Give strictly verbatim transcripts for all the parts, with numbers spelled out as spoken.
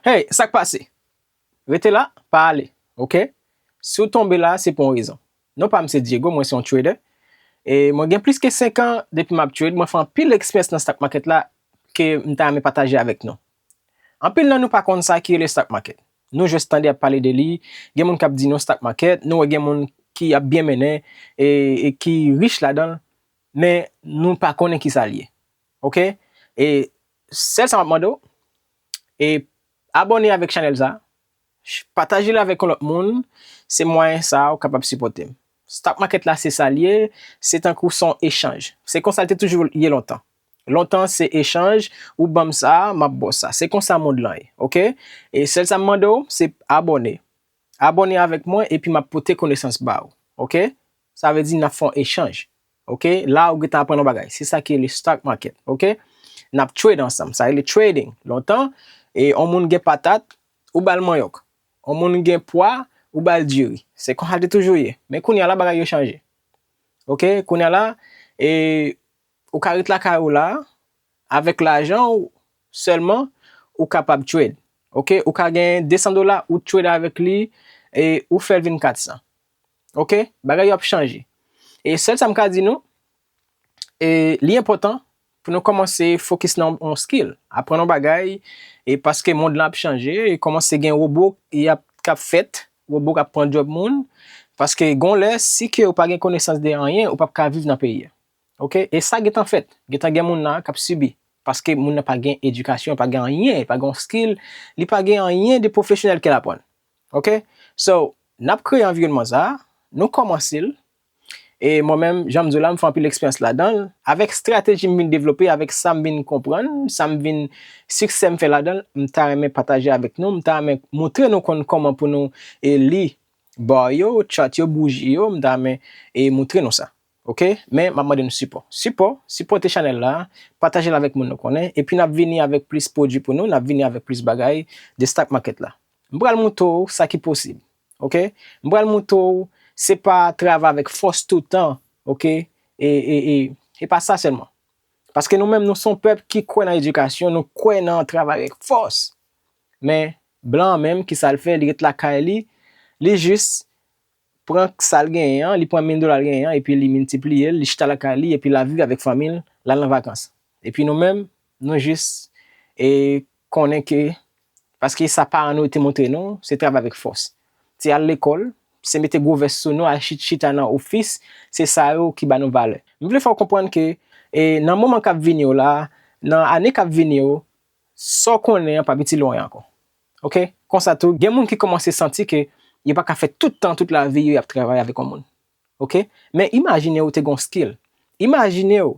Hey, sa k pase? Rete la, pa ale, oke? Si w tonbe la, se pou yon rezon. Non pa m se Diego, mwen se yon trader. E mwen gen plis ke senk an depi m ap trade, mwen fè anpil eksperyans nan stock market la ke m ta renmen pataje avèk nou. Anpil nan nou pa konn sa ki rele stock market. Nou jis tande ap pale de li, gen moun k ap di nou stock market, nou wè gen moun ki ap byen mennen e, e ki rich ladan l, men nou pa konnen ki sa l ye. Oke? E sèl sa m ap mande w, e abòne avèk chanèl sa, pataje l avèk yon lòt moun, se mwayen sa ou kapab sipòte m. Stock market la se sa l ye, se tankou se yon echanj. Se konsa l te toujou ye lontan. Lontan se echanj, ou ban m sa, m ap ba w sa. Se konsa mond lan ye, oke? E sèl sa m mande w, se abòne. Abòne avèk mwen epi m ap pote konesans ba w, oke? Sa vle di n ap fè yon echanj, oke? La ou gentan aprann yon bagay. Se sa ki rele stock market, oke? N ap trade ansanm. Sa rele trading. Lontan, e yon moun gen patat, ou ba l manyòk. Yon moun gen pwa, ou ba l diri. Se konsa l te toujou ye. Men kounye a la, bagay yo chanje. Oke? Kounye a la, e, ou ka ret lakay ou la, avèk lajan ou sèlman, ou kapab trade. Oke? Ou ka gen de san dola, ou trade avèk li, e ou fè l vin kat san. Oke? Bagay yo ap chanje. E sèl sa m ka di nou, e li enpòtan pou nou kòmanse fokis nan yon skill, aprann yon bagay, e paske mond lan ap chanje, e kòmanse gen wobo y ap, k ap fèt, wobo k ap pran djòb moun, paske gon lè, si ke ou pa gen konesans de anyen, ou p ap ka viv nan peyi a. Oke? E sa gentan fèt, gentan gen moun nan k ap sibi, paske moun nan pa gen edikasyon, pa gen anyen, pa gen yon skill, li pa gen anyen de pwofesyonèl ke l aprann. Oke? So, n ap kreye anviwònman sa a, nou kòmanse l, e mwen menm, jan m di w la, m fè anpil eksperyans ladan l. Avèk estrateji m vin devlope, avèk sa m vin konprann, sa m vin, siksè m fè ladan l, m ta renmen pataje avèk nou, m ta renmen montre nou konn kòman pou nou, e, li bar yo, chart yo, bouji yo, m ta renmen, e, montre nou sa. Oke? Men m ap mande nou sipò. Sipò, sipòte chanèl la, pataje l avèk moun nou konnen, epi n ap vini avèk plis pwodui pou nou, n ap vini avèk plis bagay de stock market la. M pral montre w sa ki posib. Oke? M pral montre w se pa travay avèk fòs toutan, oke? E, e, e, e pa sa sèlman. Paske nou menm, nou se yon pèp ki kwè nan edikasyon, nou kwè nan travay avèk fòs. Men, blan an menm, ki sa l fè? Li ret lakay li, li jis pran sa l genyen an, li pran mil dola l genyen an, epi li miltipliye l, li chita lakay li, epi l ap viv avèk fanmi l, l al nan vakans. Epi nou menm, nou jis, e, konnen ke, paske sa paran nou te montre nou, se travay avèk fòs. Se al lekòl, se mete gwo vès sou nou, al chi-, chita nan ofis, se sa yo ki ba nou valè. M vle fè w konprann ke, e, nan moman k ap vini yo la, nan ane k ap vini yo, sa w konnen an p ap itil ou anyen ankò. Oke? Konsa tou, gen moun ki kòmanse santi ke yo pa ka fè tout tan, tout lavi yo, y ap travay avèk yon moun. Oke? Men imajine w te gon skill. Imajine w,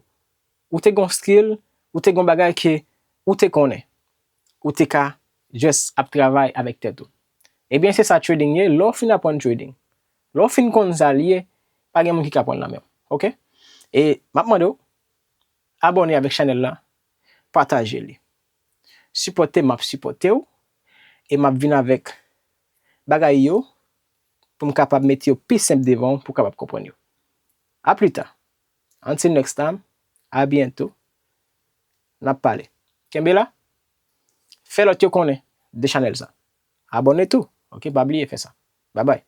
ou te gon skill, ou te gon bagay ke ou te konnen. Ou te ka just ap travay avèk tèt ou. Ebyen, se sa trading ye. Lè w fin aprann trading, lè w fin konn sa l ye, pa gen moun ki ka pran l nan men w. Oke? E m ap mande w, abòne avèk chanèl la, pataje li. Sipòte m, m ap sipòte w, e m ap vin avèk bagay yo pou m kapab mete yo pi senp devan w pou w kapab konprann yo. A pli ta. Until next time, a byento. N ap pale. Kenbe la. Fè lòt yo konnen de chanèl sa. Abòne tou. Oke, pa bliye fè sa. Babay.